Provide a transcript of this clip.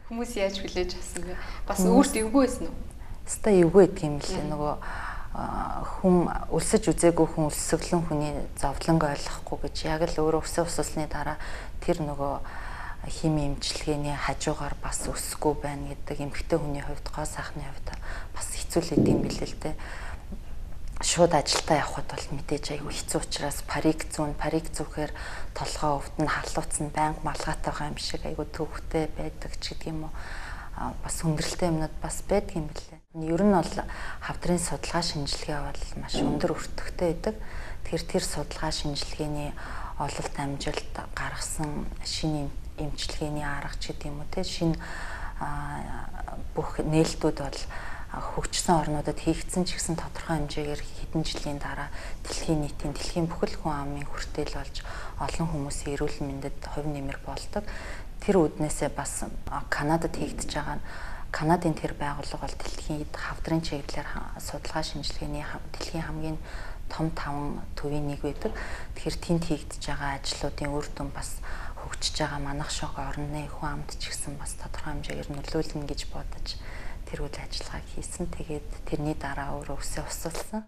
Хүмүүс яаж хүлээж авсан бэ? Бас өөрт эвгүй байсан уу? Өстой эвгүй гэдэг юм лээ. Нөгөө хүн өлсөж үзээгүй хүн өлсөглөн хүний зовлонг ойлгохгүй гэж яг л өөрөө өсөө усалсны дараа тэр нөгөө хими эмчилгээний хажуугаар бас өсөхгүй байна гэдэг эмэгтэй хүний хувьд, гоо сайхны хувьд бас хэцүү л идэм билээ л дээ. Шууд ажилдаа явхад бол мэдээж айгүй хэцүү учраас парик зүүн, парик зүүхээр толгоо өвдөн, халууцсан, байнга малгайтай байгаа юм шиг айгүй төвхтэй байдаг ч гэдэг юм уу. Бас хүндрэлтэй юмнууд бас байдаг юм билээ. Ер нь бол хавдрын судалгаа шинжилгээ бол маш өндөр өртөгтэй байдаг. Тэгэхээр тэр судалгаа шинжилгээний ололт амжилт гаргасан шинэ эмчилгээний арга ч гэдэг юм уу те, шинэ бүх нээлтүүд бол хөгжсөн орнуудад хийгдсэн ч гэсэн тодорхой хэмжээгээр хэдэн жилийн дараа дэлхийн нийтийн, дэлхийн бүхэл хүн амын хүртэл болж олон хүмүүсийн эрүүл мэндэд хувь нэмэр болдог. Тэр үүднээсээ бас Канадад хийгдэж байгаа нь Канадын тэр байгууллага бол дэлхийн хавдрын чиглэлээр судалгаа шинжилгээний дэлхийн хамгийн том 5 төвийн нэг байдаг. Тэгэхээр тэнд хийгдэж байгаа ажлуудын үр дүн бас хөгжиж байгаа манах шиг орны хүн амд ч гэсэн бас тодорхой хэмжээгээр нөлөөлнө гэж бодож тэр үйл ажиллагааг хийсэн. Тэгээд тэрний дараа өөрөө өсөө усулсан.